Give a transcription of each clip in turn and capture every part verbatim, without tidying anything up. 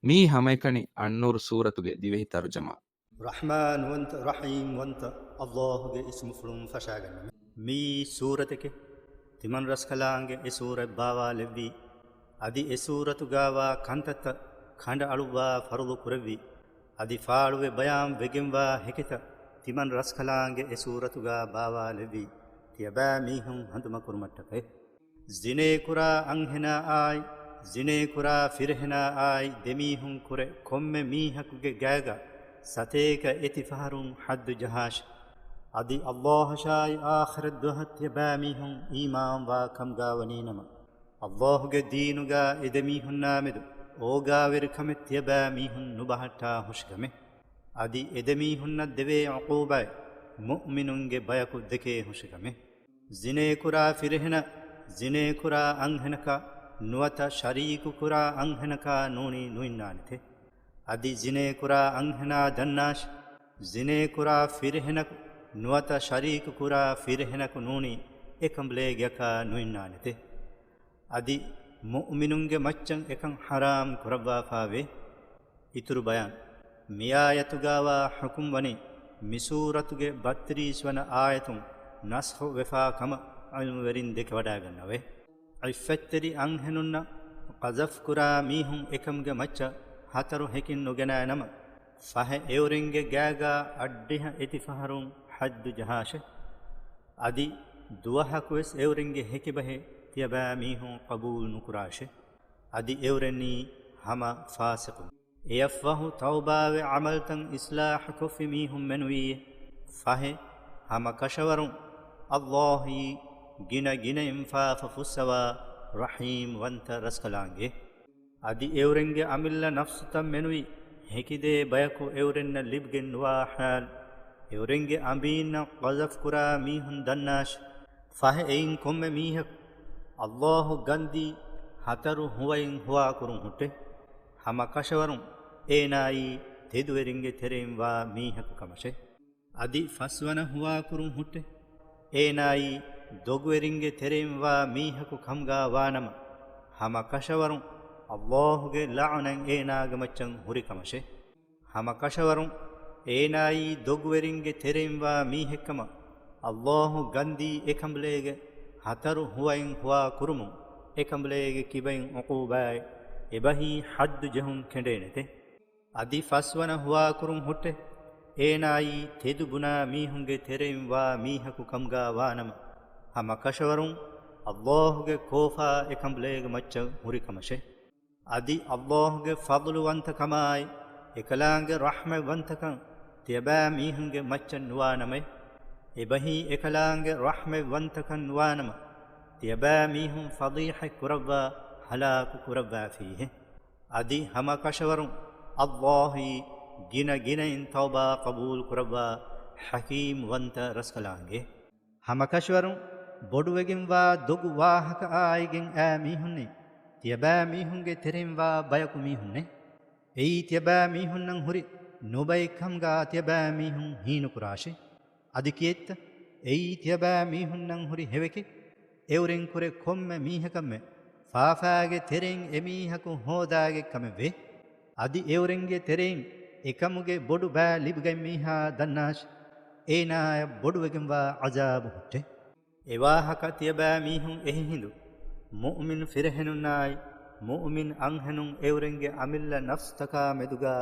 މީ ހަމައެކަނި އައްނޫރު ސޫރަތުގެ ދިވެހި ތަރުޖަމާ. ރަޙްމާންވަންތަ ރަޙީމްވަންތަ އައްލާހުގެ އިސްމުފުޅުން ފަށާގަންނަމެ. މީ ސޫރަތެކޭ، ތިމަން ރަސްކަލާނގެ އެ ސޫރަތް ބާވާލެއްވީ، އަދި އެ ސޫރަތުގާވާ ކަންތައްތައް ކަނޑައަޅުއްވާ ފަރުޟު ކުރެއްވީ، އަދި ފާޅުވެ ބަޔާން ވެގެންވާ ހެކިތައް ތިމަން ރަސްކަލާނގެ އެ ސޫރަތުގާ ބާވާލެއްވީ، ތިޔަބައިމީހުން ހަނދުމަކުރުމަށްޓަކައި. ޒިނޭކުރާ އަންހެނާއާއި، ޒިނޭކުރާ ފިރިހެނާއާއި ދެމީހުން ކުރެ ކޮންމެ މީހަކުގެ ގާގަ ސަތޭކަ އެތި ފަހަރުން ޙައްދު ޖަހާށި. އަދި އައްލާހަށާއި އާޚިރަތް ދުވަހަށް ތިޔަބައިމީހުން އީމާންވާ ކަމުގާ ވަނީނަމަ، އައްލާހުގެ ދީނުގާ އެދެމީހުންނާމެދު އޯގާވެރިކަމެއް ތިޔަބައިމީހުން ނުބަހައްޓާ ހުށިކަމެއް. އަދި އެދެމީހުންނަށް ދެވޭ ޢުޤޫބާތް މުއުމިނުންގެ ބަޔަކު ދެކޭ ހުށިކަމެއް. ޒިނޭކުރާ ފިރިހެނަށް ޒިނޭކުރާ އަންހެނަކާ ނުވަތަ ޝަރީކުކުރާ އަންހެނަކާ ނޫނީ ނުއިންނާނެތެ. އަދި ޒިނޭކުރާ އަންހެނާ ދަންނާށި، ޒިނޭކުރާ ފިރިހެނަކު ނުވަތަ ޝަރީކުކުރާ ފިރިހެނަކު ނޫނީ އެކަނބުލޭގެއަކާ ނުއިންނާނެތެ. އަދި މުއުމިނުންގެ މައްޗަށް އެކަން ޙަރާމް ކުރައްވާފާވޭ. އިތުރު ބަޔާން. މިއާޔަތުގާވާ ޙުކުމް ވަނީ، މިސޫރަތުގެ ބައްތިރީސް ވަނަ އާޔަތުން ނަސްޚު ވެފާ ކަމަށް ޢިލްމުވެރިން ދެކެވަޑައިގަންނަވޭ. ޢިއްފަތްތެރި އަންހެނުންނަށް ޤަޒަފް ކުރާ މީހުން އެކަމުގެ މައްޗަށް ހަތަރު ހެކިން ނުގެނާ ނަމަ، ފަހެ އެއުރެންގެ ގާގާ އައްޑިހަ އެތި ފަހަރުން ޙައްދު ޖަހާށެ. އަދި ދުވަހަކުވެސް އެއުރެންގެ ހެކިބަހެއް ތިޔަބައިމީހުން ޤަބޫލު ނުކުރާށެ. އަދި އެއުރެންނީ ހަމަ ފާސިޤުން. އެޔަށްފަހު ތައުބާވެ ޢަމަލްތައް އިޞްލާޙުކޮށްފި މީހުން މެނުވީ، ފަހެ ހަމަ ކަށަވަރުން އައްލާހީ ގިނަ ގިނައިން ފާފަ ފުއްސަވާ ރަޙީމް ވަންތަ ރަސްކަލާނގެ. އަދި އެއުރެންގެ އަމިއްލަ ނަފްސުތައް މެނުވީ ހެކިދޭ ބަޔަކު އެއުރެންނަށް ލިބިގެން ނުވާ ޙާލު، އެއުރެންގެ އަނބީންނަށް ޤަޒަފް ކުރާ މީހުން ދަންނާށި. ފަހެ އެއިން ކޮންމެ މީހަކު އައްލާހު ގަންދީ ހަތަރު ހުވައިން ހުވާކުރުން ހުއްޓެ. ހަމަ ކަށަވަރުން އޭނާއީ ތެދުވެރިންގެ ތެރެއިން ވާ މީހަކު ކަމަށެ. އަދި ފަސްވަނަ ހުވާކުރުން ހުއްޓެ. އޭނާއީ ދޮގުވެރިންގެ ތެރެއިން ވާ މީހަކު ކަމުގާ ވާނަމަ، ހަމަ ކަށަވަރުން އައްލާހުގެ ލަޢުނަތް އޭނާގެ މައްޗަށް ހުރި ކަމަށެ. ހަމަ ކަށަވަރުން އޭނާއީ ދޮގުވެރިންގެ ތެރެއިން ވާ މީހެއްކަމަށް އައްލާހު ގަންދީ އެކަނބުލޭގެ ހަތަރު ހުވައިން ހުވާ ކުރުމުން އެކަނބުލޭގެ ކިބައިން ޢުޤޫބާތް އެބަހީ ޙައްދު ޖެހުން ކެނޑޭނެތެ. އަދި ފަސްވަނަ ހުވާކުރުން ހުއްޓެ. އޭނާއީ ތެދު ބުނާ މީހުންގެ ތެރެއިން ވާ މީހަކު ކަމުގާ ވާނަމަ، ހަމަ ކަށަވަރުން އައްލާހުގެ ކޯފާ އެކަނބުލޭގެ މައްޗަށް ހުރި ކަމަށެ. އަދި އައްލާހުގެ ފަޟުލުވަންތަކަމާއި، އެކަލާނގެ ރަޙްމަތްވަންތަކަން ތިޔަބައިމީހުންގެ މައްޗަށް ނުވާނަމޭ. އެބަހީ އެކަލާނގެ ރަޙްމަތްވަންތަކަން ނުވާނަމަ، ތިޔަބައިމީހުން ފަޟީޙަތް ކުރައްވާ ހަލާކު ކުރައްވާފީހެ. އަދި ހަމަ ކަށަވަރުން އައްލާހީ ގިނަ ގިނައިން ތައުބާ ޤަބޫލު ކުރައްވާ ޙަކީމް ވަންތަ ރަސްކަލާނގެ. ހަމަ ކަށަވަރުން ބޮޑުވެގެންވާ ދޮގު ވާހަކަ އާއިގެން އާ މީހުންނީ ތިޔަބައިމީހުންގެ ތެރެއިން ވާ ބަޔަކު މީހުންނޭ. އެއީ ތިޔަބައިމީހުންނަށް ހުރި ނުބައި ކަމުގާ ތިޔަބައިމީހުން ހީނުކުރާށޭ. އަދި ކިއެއްތަ؟ އެއީ ތިޔަބައިމީހުންނަށް ހުރި ހެވެކެއް. އެއުރެން ކުރެ ކޮންމެ މީހަކަށްމެ ފާފާގެ ތެރެއިން އެމީހަކު ހޯދާގެ ކަމެއްވޭ. އަދި އެއުރެންގެ ތެރެއިން އެކަމުގެ ބޮޑު ބައި ލިބިގަތް މީހާ ދަންނާށި، އޭނާއަށް ބޮޑުވެގެންވާ ޢަޒާބު ހުއްޓޭ. އެވާހަކަ ތިޔަބައިމީހުން އެހި ހިނދު، މުއުމިން ފިރިހެނުންނާއި، މުއުމިން އަންހެނުން އެއުރެންގެ އަމިއްލަ ނަފްސުތަކާ މެދުގާ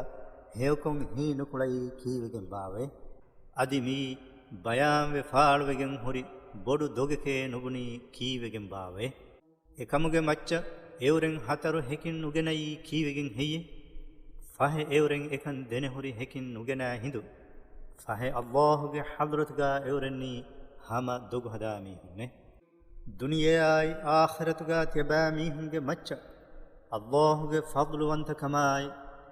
ހެޔޮކޮން ހީނުކުޅައީ ކީއްވެގެން ބާވޭ؟ އަދި މިއީ ބަޔާންވެ ފާޅުވެގެން ހުރި ބޮޑު ދޮގެކޭ ނުބުނީ ކީއްވެގެން ބާވޭ؟ އެކަމުގެ މައްޗަށް އެއުރެން ހަތަރު ހެކިން ނުގެނައީ ކީއްވެގެން ހެއްޔޭ؟ ފަހެ އެއުރެން އެކަން ދެނެހުރި ހެކިން ނުގެނާ ހިނދު، ފަހެ އައްލާހުގެ ޙަޟްރަތުގާ އެއުރެންނީ ހަމަ ދޮގު ހަދާ މީހުންނޭ. ދުނިޔެއާއި އާޚިރަތުގާ ތިޔަބައިމީހުންގެ މައްޗަށް އައްލާހުގެ ފަޟްލުވަންތަކަމާއި،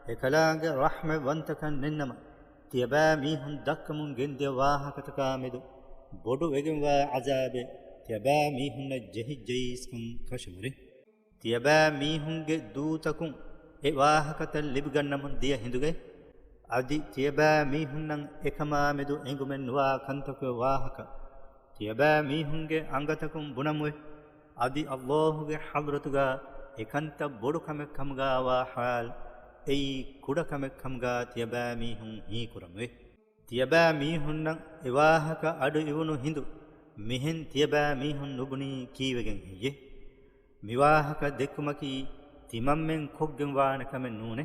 އެކަލާނގެ ރަޙްމަތްވަންތަކަން ނެތްނަމަ، ތިޔަބައިމީހުން ދައްކަމުން ގެންދިޔަ ވާހަކަތަކާ މެދު ބޮޑު ވެގެންވާ ޢަޒާބެއް ތިޔަބައިމީހުންނަށް ޖެހިއްޖައީސްކަން ކަށަވަރޭ. ތިޔަބައިމީހުންގެ ދޫތަކުން އެ ވާހަކަތައް ލިބިގަންނަމުން ދިޔަ ހިނދުގައި، އަދި ތިޔަބައިމީހުންނަށް އެކަމާމެދު އެނގުމެއް ނުވާ ކަންތަކުގެ ވާހަކަ ތިޔަބައިމީހުންގެ އަނގަތަކުން ބުނަމުވެ، އަދި އައްލާހުގެ ޙަޟްރަތުގާ އެކަންތައް ބޮޑު ކަމެއް ކަމުގާވާ ޙާލު އެއީ ކުޑަކަމެއް ކަމުގާ ތިޔަބައިމީހުން ހީކުރަމުވޭ. ތިޔަބައިމީހުންނަށް އެވާހަކަ އަޑު އިވުނު ހިނދު މިހެން ތިޔަބައިމީހުން ނުބުނީ ކީއްވެގެން ހެއްޔޭ؟ މިވާހަކަ ދެއްކުމަކީ ތިމަންމެން ކޮށްގެން ވާނެ ކަމެއް ނޫނޭ.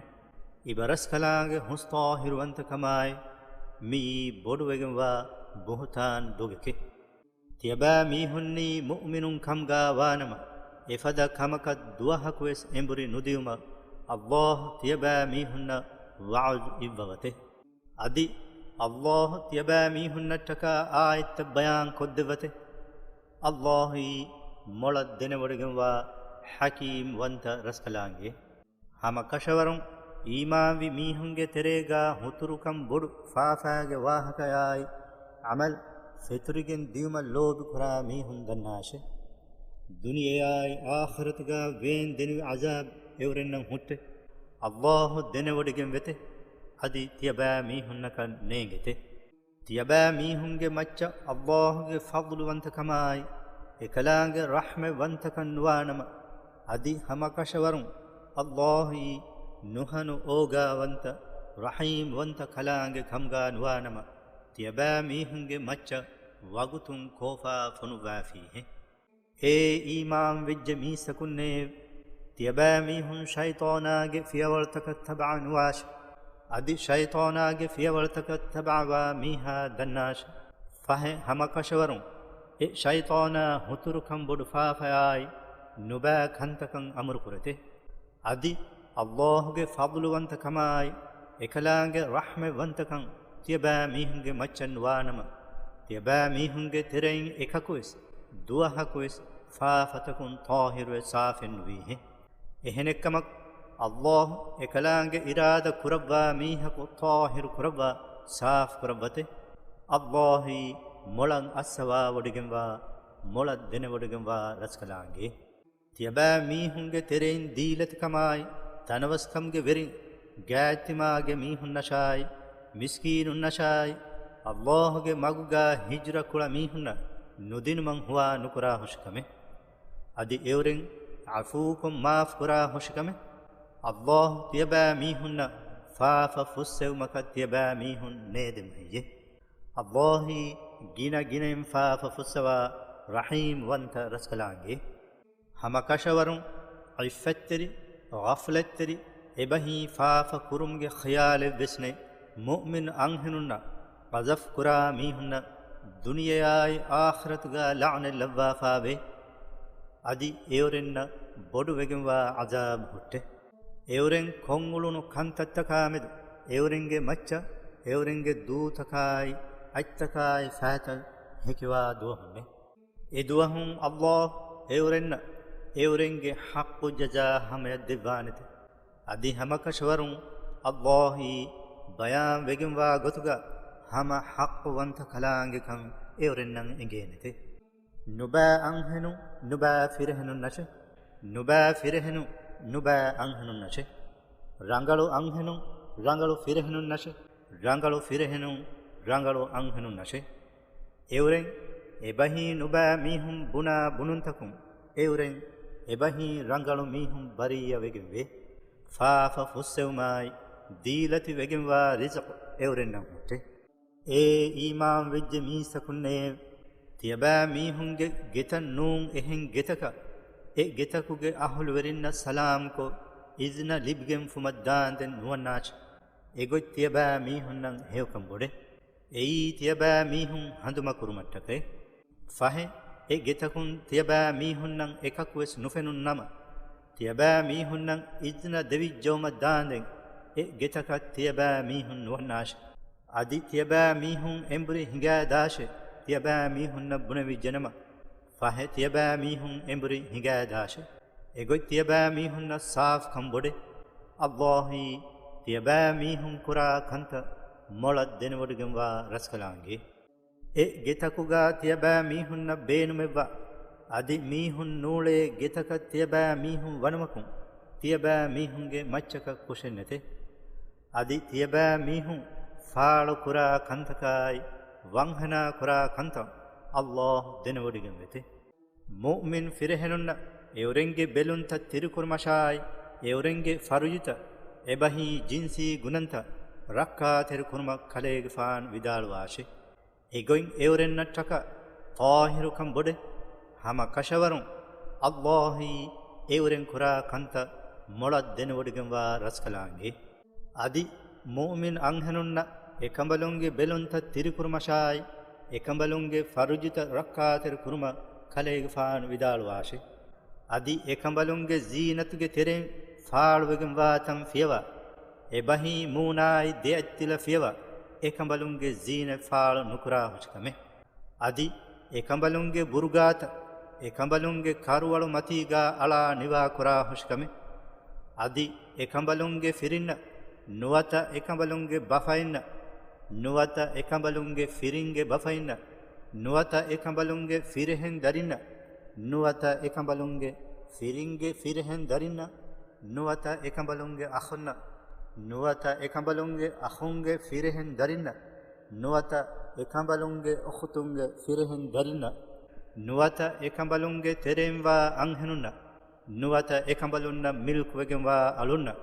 އިބަރަސްކަލާނގެ ހުސްޠާހިރުވަންތަކަމާއި މިއީ ބޮޑުވެގެންވާ ބުހުތާން ދޮގެކޭ. ތިޔަބައިމީހުންނީ މުއުމިނުން ކަމުގާ ވާނަމަ، އެފަދަ ކަމަކަށް ދުވަހަކުވެސް އެނބުރި ނުދިއުމަށް ﷲ ތިޔަބައިމީހުންނަށް ވަޢުދު އިއްވަވަތެ. އަދި ﷲ ތިޔަބައިމީހުންނަށްޓަކާ އާޔަތްތައް ބަޔާން ކޮށްދެއްވަތެ. ﷲ އީ މޮޅަށް ދެނެވޮޑިގެންވާ ޙަކީމް ވަންތަ ރަސްކަލާނގެ. ހަމަ ކަށަވަރުން އީމާންވި މީހުންގެ ތެރޭގާ ހުތުރުކަން ބޮޑު ފާފާގެ ވާހަކަޔާއި ޢަމަލް ފެތުރިގެން ދިޔުމަށް ލޯބިކުރާ މީހުން ދަންނާށެ. ދުނިޔެޔާއި އާޚިރަތުގާ ވޭން ދެނިވި ޢަޒާބް އެއުރެންނަށް ހުއްޓެ. ﷲ ދެނެވޮޑިގެން ވެތެ. އަދި ތިޔަބައިމީހުންނަކަށް ނޭނގެތެ. ތިޔަބައިމީހުންގެ މައްޗަށް ﷲގެ ފަޟްލުވަންތަކަމާއި، އެކަލާނގެ ރަޙްމަތްވަންތަކަން ނުވާނަމަ، އަދި ހަމަކަށަވަރުން ﷲ އީ ނުހަނު އޯގާވަންތަ، ރަޙީމްވަންތަ ކަލާނގެ ކަމުގާ ނުވާނަމަ، ތިޔަބައިމީހުންގެ މައްޗަށް ވަގުތުން ކޯފާ ފޮނުއްވާފީހެ. އޭ އީމާންވެއްޖެ މީސްތަކުންނޭ! ތިޔަބައިމީހުން ޝައިޠާނާގެ ފިޔަވަޅުތަކަށް ތަބަޢަ ނުވާށި. އަދި ޝައިޠާނާގެ ފިޔަވަޅުތަކަށް ތަބަޢަވާ މީހާ ދަންނާށި. ފަހެ ހަމަކަށަވަރުން އެ ޝައިޠާނާ ހުތުރުކަން ބޮޑު ފާފަޔާއި ނުބައި ކަންތަކަށް އަމުރުކުރެތެ. އަދި ﷲގެ ފަޟްލުވަންތަކަމާއި، އެކަލާނގެ ރަޙްމަތްވަންތަކަން ތިޔަބައިމީހުންގެ މައްޗަށް ނުވާނަމަ، ތިޔަބައިމީހުންގެ ތެރެއިން އެކަކުވެސް ދުވަހަކުވެސް ފާފަތަކުން ޠާހިރުވެ ސާފެއް ނުވީހެ. އެހެނެއްކަމަކު، ﷲ އެކަލާނގެ އިރާދަ ކުރައްވާ މީހަކު ޠާހިރު ކުރައްވާ ސާފު ކުރައްވަތެ. ﷲ އީ މޮޅަށް އައްސަވާވޮޑިގެންވާ، މޮޅަށް ދެނެވޮޑިގެންވާ ރަސްކަލާނގެ. ތިޔަބައިމީހުންގެ ތެރެއިން ދީލަތިކަމާއި، ތަނަވަސްކަމުގެ ވެރިން ގާތްތިމާގެ މީހުންނަށާއި، މިސްކީނުންނަށާއި، ﷲގެ މަގުގާ ހިޖްރަ ކުޅަ މީހުންނަށް ނުދިނުމަށް ހުވާ ނުކުރާ ހުށިކަމެއް. އަދި އެއުރެން ޢަފޫކޮށް މާފުކުރާ ހުށިކަމެއް. ﷲ ތިޔަބައިމީހުންނަށް ފާފަ ފުއްސެވުމަކަށް ތިޔަބައިމީހުން ނޭދެމު ހެއްޔެ؟ ﷲ އީ ގިނަ ގިނައިން ފާފަ ފުއްސަވާ ރަޙީމް ވަންތަ ރަސްކަލާނގެ. ހަމަކަށަވަރުން ޢިއްފަތްތެރި، ޣަފްލަތްތެރި، އެބަހީ ފާފަ ކުރުމުގެ ޚިޔާލެއްވެސް ނެތް މުއުމިން އަންހެނުންނަށް ޤަޒަފް ކުރާ މީހުންނަށް ދުނިޔެއާއި އާޚިރަތުގާ ލަޢުނަތް ލައްވާފާވޭ. އަދި އެއުރެންނަށް ބޮޑުވެގެންވާ ޢަޒާބު ހުއްޓެ. އެއުރެން ކޮށްއުޅުނު ކަންތައްތަކާމެދު އެއުރެންގެ މައްޗަށް އެއުރެންގެ ދޫތަކާއި އަތްތަކާއި ފައިތައް ހެކިވާ ދުވަހުންނޭ. އެދުވަހުން ﷲ އެއުރެންނަށް އެއުރެންގެ ޙައްޤު ޖަޒާ ހަމަޔަށް ދެއްވާނެތެ. އަދި ހަމަކަށަވަރުން ﷲ އީ ބަޔާން ވެގެންވާ ގޮތުގަ ހަމަ ޙައްޤުވަންތަ ކަލާނގެކަން އެއުރެންނަށް އެނގޭނެތެ. ނުބައި އަންހެނުން ނުބައި ފިރިހެނުންނަށެ. ނުބައި ފިރިހެނުން ނުބައި އަންހެނުންނަށެ. ރަނގަޅު އަންހެނުން ރަނގަޅު ފިރިހެނުންނަށެ. ރަނގަޅު ފިރިހެނުން ރަނގަޅު އަންހެނުންނަށެ. އެއުރެން އެބަހީ ނުބައި މީހުން ބުނާ ބުނުންތަކުން އެއުރެން އެބަހީ ރަނގަޅު މީހުން ބަރީއަ ވެގެންވޭ. ފާފަ ފުއްސެވުމާއި ދީލަތި ވެގެންވާ ރިޒުޤު އެއުރެންނަށް ހުއްޓެ. އޭ އީމާންވެއްޖެ މީސްތަކުންނޭ! ތިޔަބައިމީހުންގެ ގެތައް ނޫން އެހެން ގެތަކަށް އެ ގެތަކުގެ އަހުލުވެރިންނަށް ސަލާމްކޮށް، އިޒްނަ ލިބިގެންފުމަށް ދާންދެން ނުވަންނާށި. އެގޮތް ތިޔަބައިމީހުންނަށް ހެޔޮކަން ބޮޑޭ. އެއީ ތިޔަބައިމީހުން ހަނދުމަކުރުމަށްޓަކައި. ފަހެ، އެ ގެތަކުން ތިޔަބައިމީހުންނަށް އެކަކުވެސް ނުފެނުން ނަމަ، ތިޔަބައިމީހުންނަށް އިޒްނަ ދެވިއްޖައުމަށް ދާންދެން އެ ގެތަކަށް ތިޔަބައިމީހުން ނުވަންނާށި. އަދި ތިޔަބައިމީހުން އެނބުރި ހިނގައިދާށޭ، ތިޔަބައިމީހުންނަށް ބުނެވިއްޖެނަމަ، ފަހެ ތިޔަބައިމީހުން އެނބުރި ހިނގައިދާށޭ. އެގޮތް ތިޔަބައިމީހުންނަށް ސާފުކަން ބޮޑޭ. ﷲ އީ ތިޔަބައިމީހުން ކުރާ ކަންތައް މޮޅަށް ދެނެވޮޑިގެންވާ ރަސްކަލާނގެ. އެ ގެތަކުގާ ތިޔަބައިމީހުންނަށް ބޭނުމެއްވާ، އަދި މީހުން ނޫޅޭ ގެތަކަށް ތިޔަބައިމީހުން ވަނުމަކުން، ތިޔަބައިމީހުންގެ މައްޗަކަށް ކުށެއް ނެތޭ. އަދި ތިޔަބައިމީހުން ފާޅުކުރާ ކަންތަކާއި، ވަންހަނާ ކުރާ ކަންތައް ﷲ ދެނެވޮޑިގެން ވެތޭ. މުއުމިން ފިރިހެނުންނަށް އެއުރެންގެ ބެލުންތައް ތިރިކުރުމަށާއި، އެއުރެންގެ ފަރުޖުތައް އެބަހީ ޖިންސީ ގުނަންތައް ރައްކާތެރި ކުރުމަށް ކަލޭގެފާނު ވިދާޅުވާށި. އެގޮތް އެއުރެންނަށްޓަކާ ޠާހިރުކަން ބޮޑެ. ހަމަ ކަށަވަރުން ﷲ އީ އެއުރެން ކުރާ ކަންތައް މޮޅަށް ދެނެވޮޑިގެންވާ ރަސްކަލާނގެ. އަދި މުއުމިން އަންހެނުންނަށް އެކަނބަލުންގެ ބެލުންތައް ތިރިކުރުމަށާއި، އެކަނބަލުންގެ ފަރުޖުތައް ރައްކާތެރި ކުރުމަށް ކަލޭގެފާނު ވިދާޅުވާށި. އަދި އެކަނބަލުންގެ ޒީނަތުގެ ތެރެއިން ފާޅުވެގެންވާ ތަން ފިޔަވާ، އެބަހީ މޫނާއި ދެއަތްތިލަ ފިޔަވާ، އެކަނބަލުންގެ ޒީނަތް ފާޅު ނުކުރާ ހުށިކަމެއް. އަދި އެކަނބަލުންގެ ބުރުގާތައް، އެކަނބަލުންގެ ކަރުވަޅު މަތީގާ އަޅާ ނިވާ ކުރާ ހުށިކަމެއް. އަދި އެކަނބަލުންގެ ފިރިންނަށް، ނުވަތަ އެކަނބަލުންގެ ބަފައިންނަށް، ނުވަތަ އެކަނބަލުންގެ ފިރިންގެ ބަފައިންނަށް، ނުވަތަ އެކަނބަލުންގެ ފިރިހެން ދަރިންނަށް، ނުވަތަ އެކަނބަލުންގެ ފިރިންގެ ފިރިހެން ދަރިންނަށް، ނުވަތަ އެކަނބަލުންގެ އަޚުންނަށް، ނުވަތަ އެކަނބަލުންގެ އަޚުންގެ ފިރިހެން ދަރިންނަށް، ނުވަތަ އެކަނބަލުންގެ އުޚުތުންގެ ފިރިހެން ދަރިންނަށް، ނުވަތަ އެކަނބަލުންގެ ތެރެއިންވާ އަންހެނުންނަށް، ނުވަތަ އެކަނބަލުންނަށް މިލްކުވެގެންވާ އަޅުންނަށް،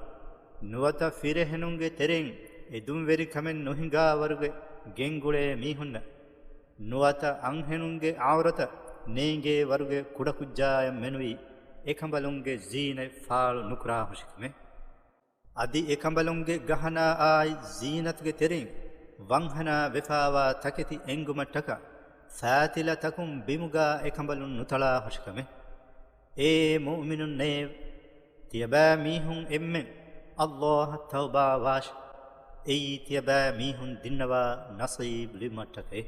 ނުވަތަ ފިރިހެނުންގެ ތެރެއިން އެދުންވެރިކަމެއް ނުހިނގާވަރުގެ ގެންގުޅޭ މީހުންނަށް، ނުވަތަ އަންހެނުންގެ އައުރަތަށް ނޭނގޭ ވަރުގެ ކުޑަކުއްޖާޔަށް މެނުވީ އެކަނބަލުންގެ ޒީނަތް ފާޅު ނުކުރާ ހުށިކަމެއް. އަދި އެކަނބަލުންގެ ގަހަނާއާއި ޒީނަތުގެ ތެރެއިން ވަންހަނާ ވެފާވާ ތަކެތި އެނގުމަށްޓަކާ ފާތިލަ ތަކުން ބިމުގާ އެކަނބަލުން ނުތަޅާ ހުށިކަމެއް. އޭ މުއުމިނުންނޭވެ! ތިޔަބައިމީހުން އެންމެން ﷲ އަށް ތައުބާވާށި! އެއީ ތިޔަބައިމީހުން ދިންނަވާ ނަސީބު ލިބުމަށްޓަކައި.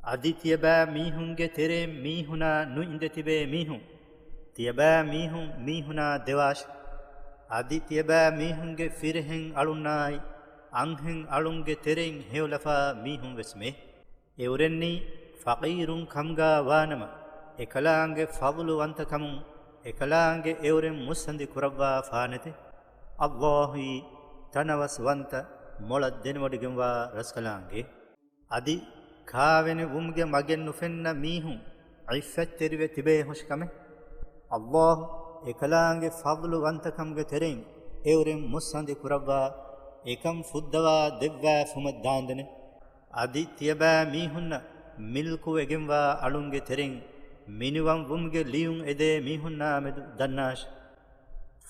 އަދި ތިޔަބައިމީހުންގެ ތެރެއިން މީހުނާ ނުއިނދެތިބޭ މީހުން، ތިޔަބައިމީހުން މީހުނާ ދެވާށި! އަދި ތިޔަބައިމީހުންގެ ފިރިހެން އަޅުންނާއި، އަންހެން އަޅުންގެ ތެރެއިން ހެޔޮލަފާ މީހުން ވެސް މެ. އެއުރެންނީ ފަޤީރުން ކަމުގާ ވާނަމަ، އެކަލާނގެ ފަޟުލުވަންތަކަމުން އެކަލާނގެ އެއުރެން މުއްސަނދި ކުރައްވާފާނެތެ. ﷲ އީ ތަނަވަސްވަންތަ މޮޅަށް ދެނެވޮޑިގެންވާ ރަސްކަލާނގެ. އަދި ކާވެނި ވުމުގެ މަގެއް ނުފެންނަ މީހުން ޢިއްފަތްތެރިވެ ތިބޭ ހުށިކަމެއް. ﷲ އެކަލާނގެ ފަޟްލުވަންތަކަމުގެ ތެރެއިން އެއުރެން މުއްސަނދި ކުރައްވާ، އެކަން ފުއްދަވާ ދެއްވާފުމަށް ދާންދެނެ. އަދި ތިޔަބައިމީހުންނަށް މިލްކުވެގެންވާ އަޅުންގެ ތެރެއިން މިނިވަންވުމުގެ ލިޔުން އެދޭ މީހުންނާމެދު ދަންނާށި.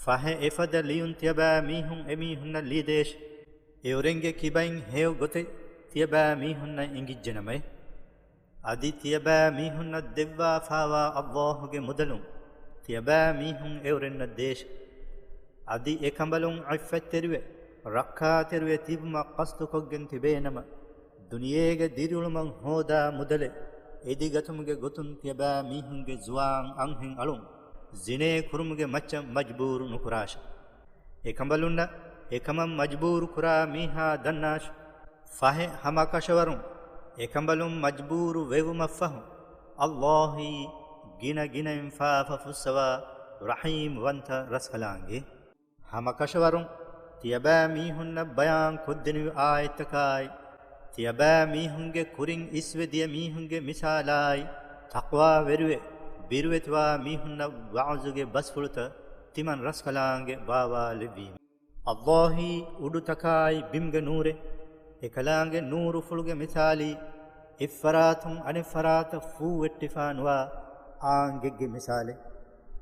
ފަހެ އެފަދަ ލިޔުން ތިޔަބައިމީހުން އެމީހުންނަށް ލިޔެދޭށި. އެއުރެންގެ ކިބައިން ހެޔޮ ގޮތެއް ތިޔަބައިމީހުންނަށް އެނގިއްޖެނަމައި. އަދި ތިޔަބައިމީހުންނަށް ދެއްވާފާވާ ﷲ ގެ މުދަލުން ތިޔަބައިމީހުން އެއުރެންނަށް ދޭށި. އަދި އެކަނބަލުން ޢިއްފަތްތެރިވެ، ރައްކާތެރިވެ ތިބުމަށް ޤަޞްދުކޮށްގެން ތިބޭނަމަ، ދުނިޔޭގެ ދިރިއުޅުމަށް ހޯދާ މުދަލެއް އެދިގަތުމުގެ ގޮތުން ތިޔަބައިމީހުންގެ ޒުވާން އަންހެން އަޅުން ޒިނޭ ކުރުމުގެ މައްޗަށް މަޖްބޫރު ނުކުރާށި. އެކަނބަލުންނަށް އެކަމަށް މަޖްބޫރު ކުރާ މީހާ ދަންނާށި. ފަހެ ހަމަކަށަވަރުން އެކަނބަލުން މަޖްބޫރު ވެވުމަށްފަހު، ﷲ އީ ގިނަ ގިނައިން ފާފަ ފުއްސަވާ ރަޙީމް ވަންތަ ރަސްކަލާނގެ. ހަމަކަށަވަރުން ތިޔަބައިމީހުންނަށް ބަޔާން ކޮށްދެނިވި އާޔަތްތަކާއި، ތިޔަބައިމީހުންގެ ކުރިން އިސްވެ ދިޔަ މީހުންގެ މިސާލާއި، ތަޤްވާވެރިވެ، ބިރުވެތިވާ މީހުންނަށް ވަޢުޒުގެ ބަސްފުޅުތައް ތިމަން ރަސްކަލާނގެ ބާވާލެއްވީމެ. ﷲ އީ އުޑުތަކާއި ބިމުގެ ނޫރެއް. އެކަލާނގެ ނޫރުފުޅުގެ މިސާލީ، އެއްފަރާތުން އަނެއްފަރާތަށް ފޫވެއްޓިފާ ނުވާ އާނގެއްގެ މިސާލެއް.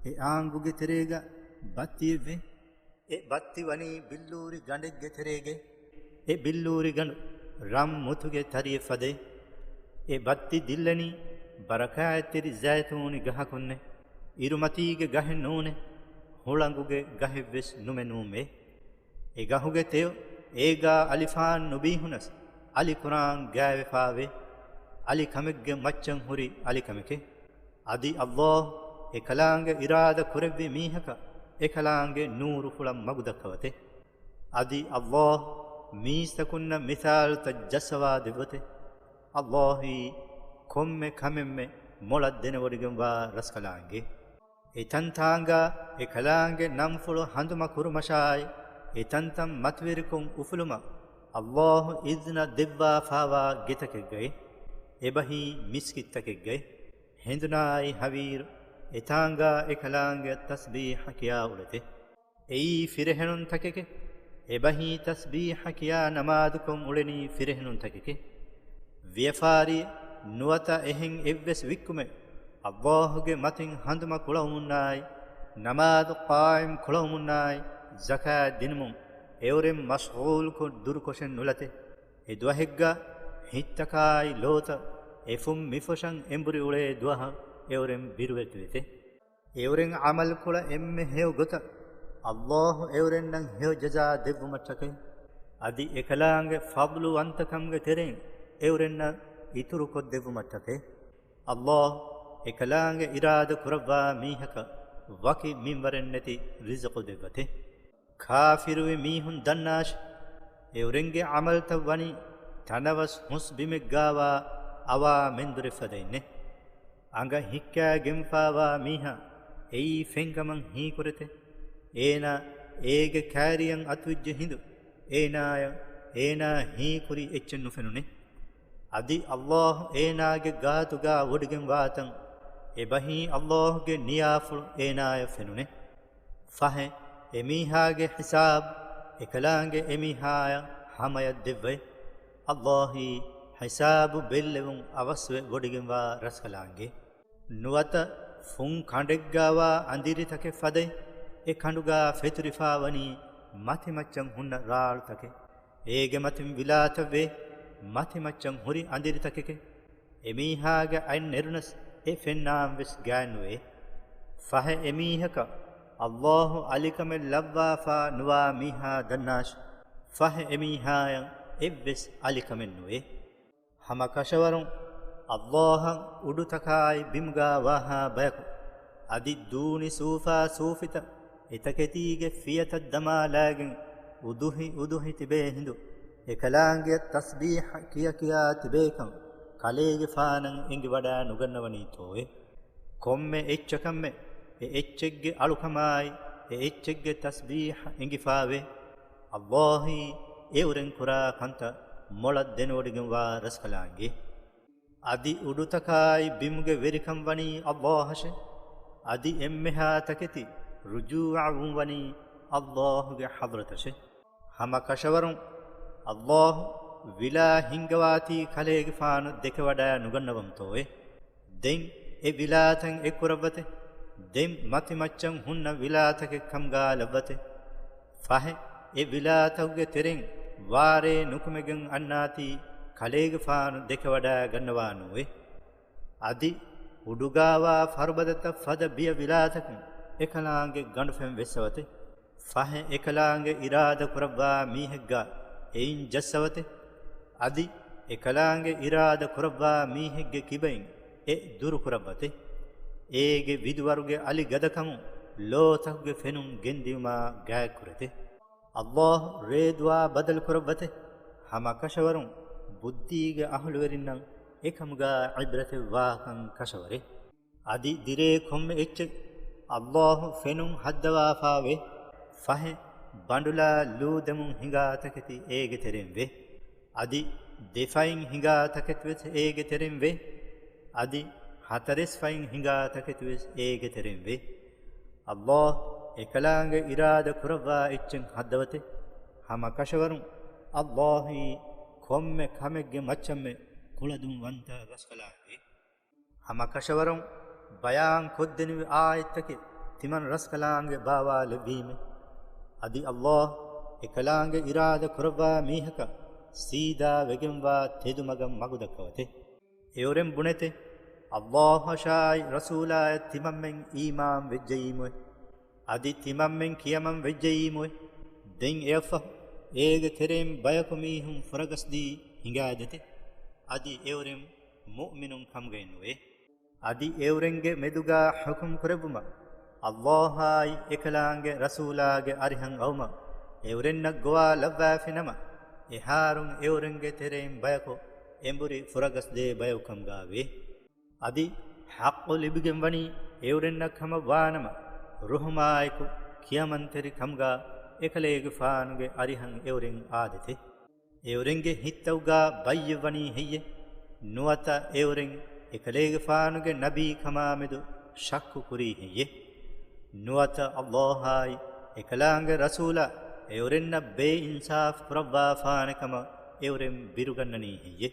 އެ އާނގުގެ ތެރޭގަ ބައްތިއެއްވޭ. އެ ބައްތި ވަނީ ބިއްލޫރި ގަނޑެއްގެ ތެރޭގައި. އެ ބިއްލޫރި ގަނޑު ރަން މުތުގެ ތަރިއެއް ފަދައި. އެ ބައްތި ދިއްލަނީ ބަރަކާތްތެރި ޒައިތޫނި ގަހަކުންނެ. އިރުމަތީގެ ގަހެއް ނޫނެ، ހުޅަނގުގެ ގަހެއްވެސް ނުމެ ނޫންވޭ. އެ ގަހުގެ ތެޔޮ އޭގާ އަލިފާން ނުބީހުނަސް، އަލިކުރާން ގާވެފާވޭ. އަލި ކަމެއްގެ މައްޗަށް ހުރި އަލި ކަމެކޭ. އަދި ﷲ އެކަލާނގެ އިރާދަ ކުރެއްވި މީހަކަށް އެކަލާނގެ ނޫރުފުޅަށް މަގުދައްކަވަތެ. އަދި ﷲ މީސްތަކުންނަށް މިސާލުތައް ޖައްސަވާ ދެއްވަތެ. ﷲ އީ ކޮންމެ ކަމެއްމެ މޮޅަށް ދެނެވޮޑިގެންވާ ރަސްކަލާނގެ. އެތަންތާނގާ އެކަލާނގެ ނަންފުޅު ހަނދުމަ ކުރުމަށާއި، އެތަންތަން މަތިވެރިކޮށް އުފުލުމަށް ﷲ އިޒްނަ ދެއްވާފާވާ ގެތަކެއްގައި، އެބަހީ މިސްކިތްތަކެއްގައި. ހެނދުނާއި ހަވީރު އެތާނގާ އެކަލާނގެ ތަސްބީޙަ ކިޔާ އުޅެތެ. އެއީ ފިރިހެނުންތަކެކެ. އެބަހީ ތަސްބީޙަ ކިޔާ ނަމާދުކޮށް އުޅެނީ ފިރިހެނުންތަކެކޭ. ވިޔަފާރި ނުވަތަ އެހެން އެއްވެސް ވިއްކުމެއް ﷲ ގެ މަތިން ހަނދުމަ ކުޅަވުމުންނާއި، ނަމާދު ޤާއިމް ކުޅަވުމުންނާއި، ޒަކާތް ދިނުމުން އެއުރެން މަޝްޣޫލްކޮށް ދުރުކޮށެއް ނުލަތޭ. އެ ދުވަހެއްގަ ހިތްތަކާއި ލޯތައް އެފުށް މިފޮށަށް އެނބުރި އުޅޭ ދުވަހަށް އެއުރެން ބިރުވެތިވެތޭ. އެއުރެން ޢަމަލުކުޅަ އެންމެ ހެޔޮ ގޮތަށް ﷲ އެއުރެންނަށް ހެޔޮ ޖަޒާ ދެއްވުމަށްޓަކައި، އަދި އެކަލާނގެ ފަޟްލުވަންތަކަމުގެ ތެރެއިން އެއުރެންނަށް އިތުރުކޮށްދެއްވުމަށްޓަކައި. ﷲ އެކަލާނގެ އިރާދަ ކުރައްވާ މީހަކަށް ވަކި މިންވަރެއް ނެތި ރިޒުޤު ދެއްވަތޭ. ކާފިރުވި މީހުން ދަންނާށި! އެއުރެންގެ ޢަމަލްތައް ވަނީ ތަނަވަސް ހުސް ބިމެއްގާވާ އަވާ މެންދުރެއް ފަދައިންނޭ. އަނގަ ހިއްކާގެންފާވާ މީހާ އެއީ ފެންކަމަށް ހީކުރެތޭ. އޭނާ އޭގެ ކާރިއަށް އަތުވެއްޖެ ހިނދު، އޭނާޔަށް އޭނާ ހީކުރި އެއްޗެއް ނުފެނުނޭ. އަދި ﷲ އޭނާގެ ގާތުގާ ވޮޑިގެން ވާތަން އެބަހީ ﷲ ގެ ނިޔާފުޅު އޭނާޔަށް ފެނުނޭ. ފަހެ، އެމީހާގެ ހިސާބު އެކަލާނގެ އެމީހާޔަށް ހަމަޔަށް ދެއްވައި، ﷲ އީ ހިސާބު ބެއްލެވުން އަވަސްވެ ވޮޑިގެންވާ ރަސްކަލާނގެ. ނުވަތަ ފުން ކަނޑެއްގާވާ އަނދިރިތަކެއް ފަދައި، އެ ކަނޑުގާ ފެތުރިފާވަނީ މަތިމައްޗަށް ހުންނަ ރާޅުތަކެއް. އޭގެ މަތިން ވިލާތައްވޭ މަތިމައްޗަށް ހުރި އަނދިރިތަކެކޭ. އެމީހާގެ އަތް ނެރުނަސް އެ ފެންނާން ވެސް ގާތްނުވޭ. ފަހެ އެމީހަކަށް ﷲ އަލިކަމެއް ލައްވާފާ ނުވާ މީހާ ދަންނާށި! ފަހެ އެމީހާޔަށް އެއްވެސް އަލިކަމެއް ނުވޭ. ހަމަ ކަށަވަރުން ﷲ އަށް އުޑުތަކާއި ބިމުގާ ވާހާ ބަޔަކު، އަދި ދޫނި ސޫފާ ސޫފިތައް އެތަކެތީގެ ފިޔަތައް ދަމާލާގެން އުދުހި އުދުހި ތިބޭ ހިނދު، އެކަލާނގެއަށް ތަސްބީޙަ ކިޔަ ކިޔާ ތިބޭކަން ކަލޭގެފާނަށް އެނގިވަޑާ ނުގަންނަވަނީތޯއޭ؟ ކޮންމެ އެއްޗަކަށްމެ އެ އެއްޗެއްގެ އަޅުކަމާއި އެ އެއްޗެއްގެ ތަސްބީޙަ އެނގިފާވޭ. ﷲ އީ އެއުރެން ކުރާ ކަންތައް މޮޅަށް ދެނެވޮޑިގެންވާ ރަސްކަލާނގެ. އަދި އުޑުތަކާއި ބިމުގެ ވެރިކަން ވަނީ ﷲ އަށެ. އަދި އެންމެހާ ތަކެތި ރުޖޫޢަވުން ވަނީ ﷲ ގެ ޙަޟްރަތަށެ. ހަމަ ކަށަވަރުން ﷲ ވިލާ ހިންގަވާތީ ކަލޭގެފާނު ދެކެވަޑާ ނުގަންނަވަމުތޯއޭ؟ ދެން އެ ވިލާތައް އެއްކުރައްވަތެ. ދެން މަތިމައްޗަށް ހުންނަ ވިލާތަކެއް ކަމުގާ ލައްވަތެ. ފަހެ އެ ވިލާތަކުގެ ތެރެއިން ވާރޭ ނުކުމެގެން އަންނާތީ ކަލޭގެފާނު ދެކެވަޑާ ގަންނަވާނޫއޭ؟ އަދި އުޑުގާވާ ފަރުބަދަތައް ފަދަ ބިޔަ ވިލާތަކުން އެކަލާނގެ ގަނޑުފެން ވެއްސަވަތެ. ފަހެ އެކަލާނގެ އިރާދަ ކުރައްވާ މީހެއްގާ އެއިން ޖައްސަވަތެ. އަދި އެކަލާނގެ އިރާދަ ކުރައްވާ މީހެއްގެ ކިބައިން އެ ދުރުކުރައްވަތެ. އޭގެ ވިދުވަރުގެ އަލި ގަދަކަމުން ލޯތަކުގެ ފެނުން ގެންދިއުމާ ގާތްކުރެތެ. ﷲ ރޭދުވާ ބަދަލުކުރައްވަތެ. ހަމަ ކަށަވަރުން ބުއްދީގެ އަހުލުވެރިންނަށް އެކަމުގާ ޢިބްރަތެއް ވާކަން ކަށަވަރޭ. އަދި ދިރޭ ކޮންމެ އެއްޗެއް ﷲ ފެނުން ހައްދަވާފާވޭ. ފަހެ ބަނޑުލާ ލޫދެމުން ހިނގާ ތަކެތި އޭގެ ތެރެއިން ވޭ. އަދި ދެފައިން ހިނގާ ތަކެތިވެސް އޭގެ ތެރެއިން ވޭ. އަދި ހަތަރެސް ފައިން ހިނގާ ތަކެތިވެސް އޭގެ ތެރެއިން ވޭ. ﷲ އެކަލާނގެ އިރާދަ ކުރައްވާ އެއްޗެއް ހައްދަވަތެ. ހަމަ ކަށަވަރުން ﷲ އީ ކޮންމެ ކަމެއްގެ މައްޗަށްމެ ކުޅަދުންވަންތަ ރަސްކަލާނގެ. ހަމަ ކަށަވަރުން ބަޔާން ކޮށްދެނިވި އާޔަތްތަކެއް ތިމަން ރަސްކަލާނގެ ބާވާލެއްވީމެ. އަދި ﷲ އެކަލާނގެ އިރާދަ ކުރައްވާ މީހަކަށް ސީދާ ވެގެންވާ ތެދު މަގަށް މަގު ދައްކަވަތެ. އެއުރެން ބުނެތެ، ﷲ އަށާއި ރަސޫލާއަށް ތިމަންމެން އީމާން ވެއްޖައީމުއެ. އަދި ތިމަންމެން ކިޔަމަން ވެއްޖައީމުއެ. ދެން އެއަށްފަހު އޭގެ ތެރެއިން ބަޔަކު މީހުން ފުރަގަސްދީ ހިނގާދޭތެ. އަދި އެއުރެން މުއުމިނުން ކަމުގައެއްނުވޭ. އަދި އެއުރެންގެ މެދުގާ ޙުކުމް ކުރެއްވުމަށް، ﷲ އާއި އެކަލާނގެ ރަސޫލާގެ އަރިހަށް އައުމަށް އެއުރެންނަށް ގޮވާ ލައްވާފިނަމަ، އެހާރުން އެއުރެންގެ ތެރެއިން ބަޔަކު އެނބުރި ފުރަގަސްދޭ ބަޔަކު ކަމުގާވޭ. އަދި ޙައްޤު ލިބިގެންވަނީ އެއުރެންނަށް ކަމަށް ވާނަމަ، ރުހުމާއެކު ކިޔަމަންތެރި ކަމުގާ އެކަލޭގެފާނުގެ އަރިހަށް އެއުރެން އާދޭތެ. އެއުރެންގެ ހިތްތައުގާ ބައްޔެއްވަނީ ހެއްޔެ؟ ނުވަތަ އެއުރެން އެކަލޭގެފާނުގެ ނަބީ ކަމާމެދު ޝައްކު ކުރީ ހެއްޔެ؟ ނުވަތަ ﷲ އާއި އެކަލާނގެ ރަސޫލާ އެއުރެންނަށް ބޭއިންސާފު ކުރައްވާފާނެ ކަމަށް އެއުރެން ބިރުގަންނަނީ ހެއްޔެ؟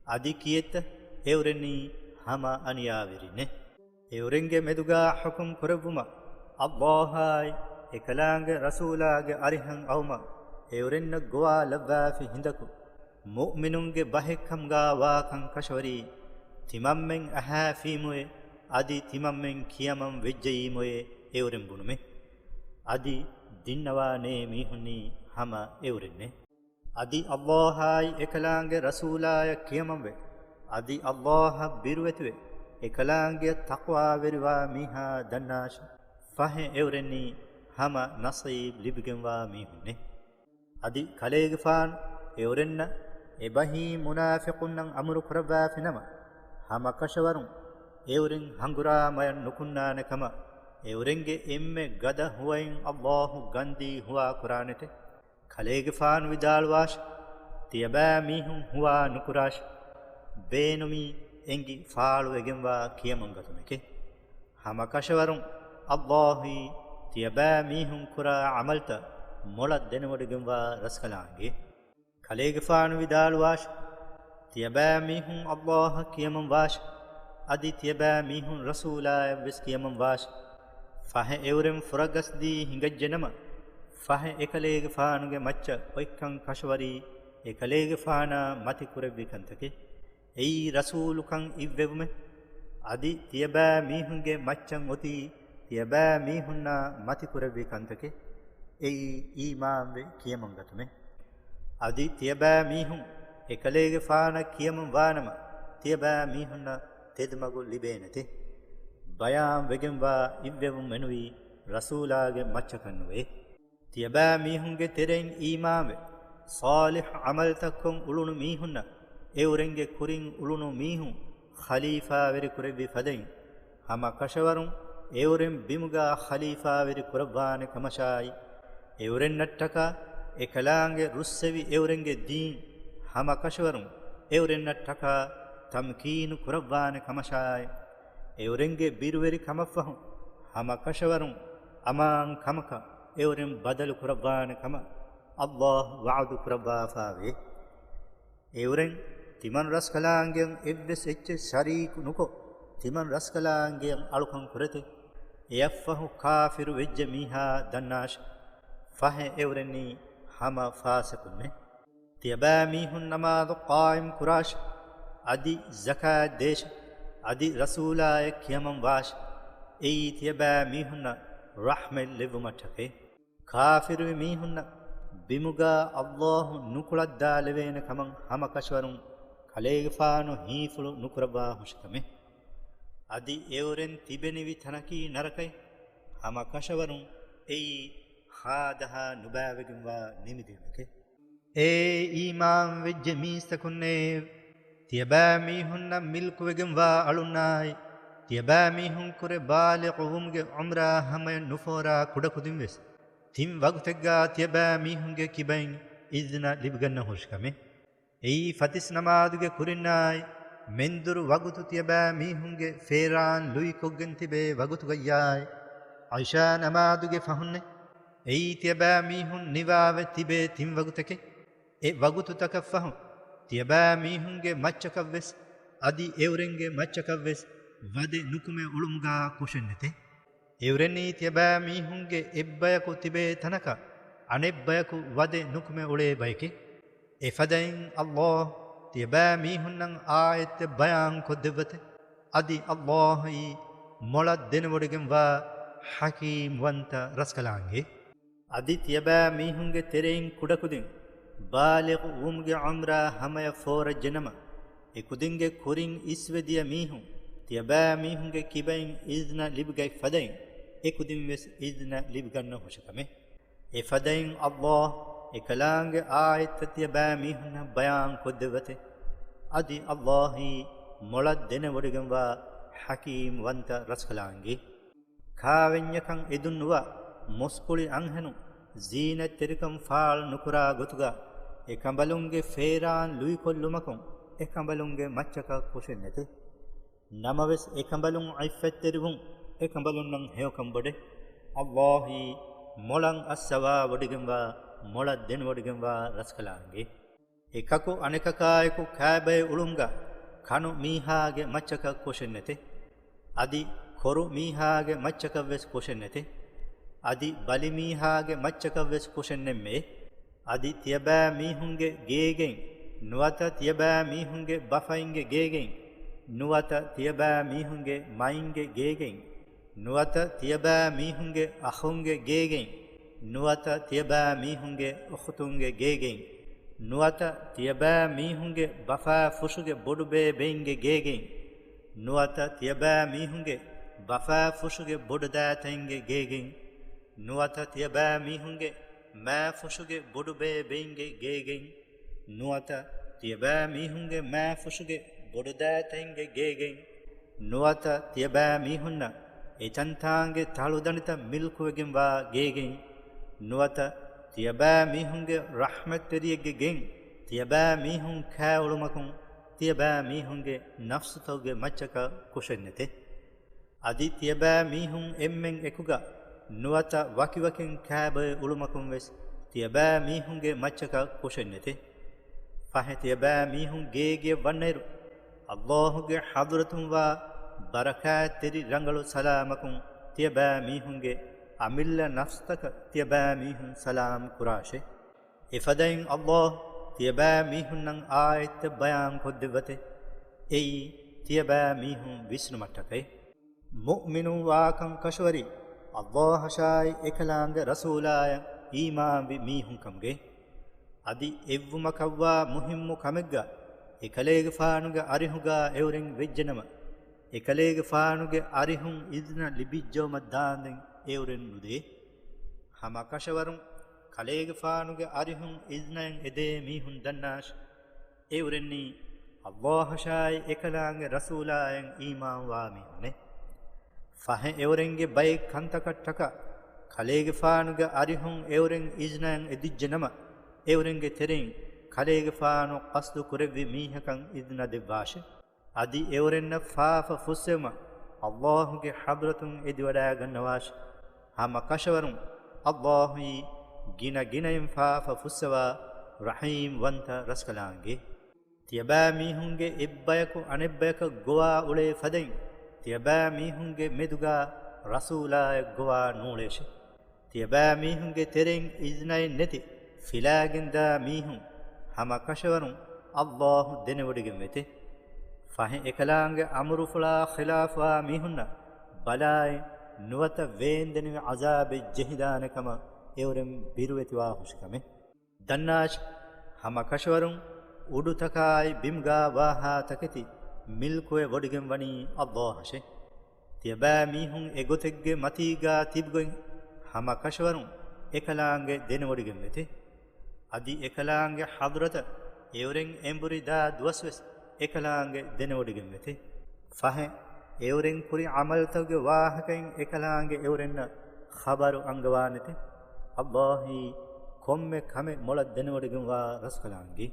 އަދި ކިއެއްތަ އެއުރެންނީ ހަމަ އަނިޔާވެރިނެއް؟ އެއުރެންގެ މެދުގާ ޙުކުމް ކުރެއްވުމަށް، ﷲ އާއި އެކަލާނގެ ރަސޫލާގެ އަރިހަށް އައުމަށް އެއުރެންނަށް ގޮވާލައްވާފި ހިނދަކު، މުއުމިނުންގެ ބަހެއްކަމުގާ ވާކަން ކަށަވަރީ، ތިމަންމެން އަހާފީމުއޭ، އަދި ތިމަންމެން ކިޔަމަން ވެއްޖައީމުއޭ އެއުރެން ބުނުމޭ. އަދި ދިންނަވާނޭ މީހުންނީ ހަމަ އެއުރެންނޭ. އަދި ﷲ އާއި އެކަލާނގެ ރަސޫލާޔަށް ކިޔަމަންވެ، އަދި ﷲ އަށް ބިރުވެތިވެ، އެކަލާނގެއަށް ތަޤްވާވެރިވާ މީހާ ދަންނާށި، ފަހެ އެއުރެންނީ ހަމަ ނަޞީބް ލިބިގެންވާ މީހުންނޭ. އަދި ކަލޭގެފާނު އެއުރެންނަށް އެބަހީ މުނާފިޤުންނަށް އަމުރު ކުރައްވާފިނަމަ، ހަމަކަށަވަރުން އެއުރެން ހަނގުރާމަޔަށް ނުކުންނާނެ ކަމަށް، އެއުރެންގެ އެންމެ ގަދަ ހުވައިން ﷲ ގަންދީ ހުވާ ކުރާނެތެ. ކަލޭގެފާނު ވިދާޅުވާށި، ތިޔަބައިމީހުން ހުވާ ނުކުރާށި. ބޭނުމީ އެނގި ފާޅުވެގެންވާ ކިޔަމަންގަތުމެކޭ. ހަމަކަށަވަރުން ﷲ އީ ތިޔަބައިމީހުން ކުރާ ޢަމަލްތައް މޮޅަށް ދެނެވޮޑިގެންވާ ރަސްކަލާނގެ. ކަލޭގެފާނު ވިދާޅުވާށި، ތިޔަބައިމީހުން ﷲ އަށް ކިޔަމަން ވާށި، އަދި ތިޔަބައިމީހުން ރަސޫލާޔަށްވެސް ކިޔަމަން ވާށި. ފަހެ އެއުރެން ފުރަގަސްދީ ހިނގައްޖެނަމަ، ފަހެ އެކަލޭގެފާނުގެ މައްޗަށް އޮތްކަން ކަށަވަރީ އެކަލޭގެފާނާ މަތި ކުރެއްވި ކަންތަކެއް. އެއީ ރަސޫލުކަން އިއްވެވުމެއް. އަދި ތިޔަބައިމީހުންގެ މައްޗަށް އޮތީ ތިޔަބައިމީހުންނާ މަތި ކުރެއްވި ކަންތަކެއް. އެއީ އީމާންވެ ކިޔަމަންގަތުމެއް. އަދި ތިޔަބައިމީހުން އެކަލޭގެފާނަށް ކިޔަމަން ވާނަމަ، ތިޔަބައިމީހުންނަށް ތެދުމަގު ލިބޭނެތެ. ބަޔާން ވެގެންވާ އިއްވެވުން މެނުވީ ރަސޫލާގެ މައްޗަކަށް ނުވޭ. ތިޔަބައިމީހުންގެ ތެރެއިން އީމާންވެ، ޞާލިޙު ޢަމަލްތައްކޮށް އުޅުނު މީހުންނަށް އެއުރެންގެ ކުރިން އުޅުނު މީހުން ޚަލީފާވެރި ކުރެއްވި ފަދައިން، ހަމަ ކަށަވަރުން އެއުރެން ބިމުގާ ޚަލީފާވެރި ކުރައްވާނެ ކަމަށާއި، އެއުރެންނަށްޓަކާ އެކަލާނގެ ރުއްސެވި އެއުރެންގެ ދީން ހަމަ ކަށަވަރުން އެއުރެންނަށްޓަކާ ތަމްކީނު ކުރައްވާނެ ކަމަށާއި، އެއުރެންގެ ބިރުވެރި ކަމަށްފަހު ހަމަ ކަށަވަރުން އަމާން ކަމަކަށް އެއުރެން ބަދަލު ކުރައްވާނެ ކަމަށް ﷲ ވަޢުދު ކުރައްވާފާވޭ. އެއުރެން ތިމަން ރަސްކަލާނގެއަށް އެއްވެސް އެއްޗެއް ޝަރީކު ނުކޮށް، ތިމަން ރަސްކަލާނގެއަށް އަޅުކަން ކުރެތެ. އެއަށްފަހު ކާފިރު ވެއްޖެ މީހާ ދަންނާށި، ފަހެ އެއުރެންނީ ހަމަ ފާސިޤުންނެ. ތިޔަބައިމީހުން ނަމާދު ޤާއިމް ކުރާށި، އަދި ޒަކާތް ދޭށި، އަދި ރަސޫލާއަށް ކިޔަމަން ވާށި. އެއީ ތިޔަބައިމީހުންނަށް ރަޙްމަތް ލެއްވުމަށްޓަކައި. ކާފިރުވި މީހުންނަށް ބިމުގާ ﷲ ނުކުޅައްދާލެވޭނެ ކަމަށް ހަމަކަށަވަރުން ކަލޭގެފާނު ހީފުޅު ނުކުރައްވާ ހުށިކަމެއް. އަދި އެއުރެން ތިބެނިވި ތަނަކީ ނަރަކައެއް. ހަމަކަށަވަރުން އެއީ ހާދަހާ ނުބައިވެގެންވާ ނިމިދިޔުމެކެއް. އޭ އީމާންވެއްޖެ މީސްތަކުންނޭ! ތިޔަބައިމީހުންނަށް މިލްކުވެގެންވާ އަޅުންނާއި، ތިޔަބައިމީހުންކުރެ ބާލިޣުވުމުގެ ޢުމްރާ ހަމަޔަށް ނުފޯރާ ކުޑަކުދިންވެސް، ތިން ވަގުތެއްގާ ތިޔަބައިމީހުންގެ ކިބައިން އިޒްނަ ލިބިގަންނަ ހުށިކަމެއް. އެއީ ފަތިސް ނަމާދުގެ ކުރިންނާއި، މެންދުރު ވަގުތު ތިޔަބައިމީހުންގެ ފޭރާން ލުއިކޮށްގެން ތިބޭ ވަގުތުގައްޔާއި، ޢިޝާ ނަމާދުގެ ފަހުންނެ. އެއީ ތިޔަބައިމީހުން ނިވާވެ ތިބޭ ތިން ވަގުތެކެ. އެ ވަގުތުތަކަށްފަހު، ތިޔަބައިމީހުންގެ މައްޗަކަށްވެސް، އަދި އެއުރެންގެ މައްޗަކަށްވެސް ވަދެ ނުކުމެ އުޅުމުގާ ކުށެއްނެތެ. އެއުރެންނީ ތިޔަބައިމީހުންގެ އެއްބަޔަކު ތިބޭ ތަނަކަށް އަނެއްބަޔަކު ވަދެ ނުކުމެ އުޅޭ ބަޔެކެ. އެފަދައިން ﷲ ތިޔަބައިމީހުންނަށް އާޔަތްތައް ބަޔާން ކޮށްދެއްވަތެ. އަދި ﷲ އީ މޮޅަށް ދެނެވޮޑިގެންވާ ޙަކީމްވަންތަ ރަސްކަލާނގެ. އަދި ތިޔަބައިމީހުންގެ ތެރެއިން ކުޑަކުދިން ބާލިޣު ވުމުގެ ޢުމްރާ ހަމަޔަށް ފޯރައްޖެނަމަ، އެކުދިންގެ ކުރިން އިސްވެ ދިޔަ މީހުން ތިޔަބައިމީހުންގެ ކިބައިން އިޒްނަ ލިބިގަތް ފަދައިން، އެކުދިންވެސް އިޒްނަ ލިބިގަންނަ ހުށިކަމެއް. އެފަދައިން ﷲ އެކަލާނގެ އާޔަތްތައް ތިޔަބައިމީހުންނަށް ބަޔާން ކޮށްދެއްވަތެ. އަދި ﷲ އީ މޮޅަށް ދެނެވޮޑިގެންވާ ޙަކީމްވަންތަ ރަސްކަލާނގެ. ކާވެންޏަކަށް އެދުން ނުވާ މުސްކުޅި އަންހެނުން ޒީނަތްތެރިކަން ފާޅު ނުކުރާ ގޮތުގާ، އެކަނބަލުންގެ ފޭރާން ލުއިކޮށްލުމަކުން އެކަނބަލުންގެ މައްޗަކަށް ކުށެއްނެތެ. ނަމަވެސް އެކަނބަލުން ޢިއްފަތްތެރިވުން އެކަނބަލުންނަށް ހެޔޮކަން ބޮޑެ. ﷲ އީ މޮޅަށް އައްސަވާވޮޑިގެންވާ، މޮޅަށް ދެނެވޮޑިގެންވާ ރަސްކަލާނގެ. އެކަކު އަނެކަކާއެކު ކާބައި އުޅުންގަ ކަނު މީހާގެ މައްޗަކަށް ކުށެއްނެތެ. އަދި ކޮރު މީހާގެ މައްޗަކަށްވެސް ކުށެއްނެތެ. އަދި ބަލި މީހާގެ މައްޗަކަށްވެސް ކުށެއްނެއްމެ. އަދި ތިޔަބައިމީހުންގެ ގޭގެއިން، ނުވަތަ ތިޔަބައިމީހުންގެ ބަފައިންގެ ގޭގެއިން، ނުވަތަ ތިޔަބައިމީހުންގެ މައިންގެ ގޭގެއިން، ނުވަތަ ތިޔަބައިމީހުންގެ އަޚުންގެ ގޭގެއިން، ނުވަތަ ތިޔަބައިމީހުންގެ އުޚުތުންގެ ގޭގެއިން، ނުވަތަ ތިޔަބައިމީހުންގެ ބަފާފުށުގެ ބޮޑުބޭބެއިންގެ ގޭގެއިން، ނުވަތަ ތިޔަބައިމީހުންގެ ބަފާފުށުގެ ބޮޑުދައިތައިންގެ ގޭގެއިން، ނުވަތަ ތިޔަބައިމީހުންގެ މައިފުށުގެ ބޮޑުބޭބެއިންގެ ގޭގެއިން، ނުވަތަ ތިޔަބައިމީހުންގެ މައިފުށުގެ ބޮޑުދައިތައިންގެ ގޭގެއިން، ނުވަތަ ތިޔަބައިމީހުންނަށް އެތަންތާނގެ ތަޅުދަނޑިތައް މިލްކުވެގެންވާ ގޭގެއިން، ނުވަތަ ތިޔަބައިމީހުންގެ ރަޙްމަތްތެރިއެއްގެ ގެއިން ތިޔަބައިމީހުން ކާއުޅުމަކުން ތިޔަބައިމީހުންގެ ނަފްސުތަކުގެ މައްޗަކަށް ކުށެއްނެތެ. އަދި ތިޔަބައިމީހުން އެންމެން އެކުގަ ނުވަތަ ވަކިވަކިން ކާބައި އުޅުމަކުން ވެސް ތިޔަބައިމީހުންގެ މައްޗަކަށް ކުށެއްނެތެ. ފަހެ ތިޔަބައިމީހުން ގޭގެއަށް ވަންނައިރު، ﷲ ގެ ޙަޟްރަތުން ވާ ބަރަކާތްތެރި ރަނގަޅު ސަލާމަކުން ތިޔަބައިމީހުންގެ އަމިއްލަ ނަފްސުތަކަށް ތިޔަބައިމީހުން ސަލާމް ކުރާށޭ. އެފަދައިން ﷲ ތިޔަބައިމީހުންނަށް އާޔަތްތައް ބަޔާން ކޮށްދެއްވަތެ. އެއީ ތިޔަބައިމީހުން ވިސްނުމަށްޓަކައި. މުއުމިނުން ވާކަން ކަށަވަރީ، ﷲ އަށާއި އެކަލާނގެ ރަސޫލާޔަށް އީމާންވި މީހުން ކަމުގައި. އަދި އެއްވުމަކަށްވާ މުހިއްމު ކަމެއްގަ އެކަލޭގެފާނުގެ އަރިހުގަ އެއުރެން ވެއްޖެނަމަ، އެކަލޭގެފާނުގެ އަރިހުން އިޒްނަ ލިބިއްޖައުމަށް ދާންދެން އެއުރެން ނުދޭ. ހަމަ ކަށަވަރުން ކަލޭގެފާނުގެ އަރިހުން އިޒްނައެއް އެދޭ މީހުން ދަންނާށި. އެއުރެންނީ ﷲ އަށާއި އެކަލާނގެ ރަސޫލާޔަށް އީމާންވާ މީހުންނޭ. ފަހެ އެއުރެންގެ ބައެއް ކަންތަކަށްޓަކާ ކަލޭގެފާނުގެ އަރިހުން އެއުރެން އިޒްނައެއް އެދިއްޖެނަމަ، އެއުރެންގެ ތެރެއިން ކަލޭގެފާނު ޤަޞްދު ކުރެއްވި މީހަކަށް އިޒްނަ ދެއްވާށި. އަދި އެއުރެންނަށް ފާފަ ފުއްސެވުމަށް ﷲ ގެ ޙަޟްރަތުން އެދިވަޑައިގަންނަވާށި. ހަމަ ކަށަވަރުން ﷲ އީ ގިނަ ގިނައިން ފާފަ ފުއްސަވާ ރަޙީމް ވަންތަ ރަސްކަލާނގެ. ތިޔަބައިމީހުންގެ އެއްބަޔަކު އަނެއްބަޔަކަށް ގޮވާ އުޅޭ ފަދައިން، ތިޔަބައިމީހުންގެ މެދުގަ ރަސޫލާއެއް ގޮވާ ނޫޅޭށި. ތިޔަބައިމީހުންގެ ތެރެއިން އިޒްނައެއް ނެތި ފިލާގެންދާ މީހުން ހަމަ ކަށަވަރުން ﷲ ދެނެވޮޑިގެން ވެތެ. ފަހެ އެކަލާނގެ އަމުރުފުޅާ ޚިލާފުވާ މީހުންނަށް ބަލާއި ނުވަތަ ވޭންދެނިވި ޢަޒާބެއް ޖެހިދާނެ ކަމަށް އެއުރެން ބިރުވެތިވާ ހުށިކަމެއް. ދަންނާށި، ހަމަ ކަށަވަރުން އުޑުތަކާއި ބިމުގާ ވާހާ ތަކެތި މިލްކުވެ ވޮޑިގެން ވަނީ ﷲ އަށެ. ތިޔަބައިމީހުން އެގޮތެއްގެ މަތީގާ ތިބިގޮތް ހަމަ ކަށަވަރުން އެކަލާނގެ ދެނެވޮޑިގެން ވެތެ. އަދި އެކަލާނގެ ޙަޟްރަތަށް އެއުރެން އެނބުރި ދާ ދުވަސްވެސް އެކަލާނގެ ދެނެވޮޑިގެން ވެތެ. ފަހެ، އެއުރެން ކުރި ޢަމަލުތަކުގެ ވާހަކައިން އެކަލާނގެ އެއުރެންނަށް ޚަބަރު އަންގަވާނެތެ. ﷲ އީ ކޮންމެ ކަމެއް މޮޅަށް ދެނެވޮޑިގެންވާ ރަސްކަލާނގެ.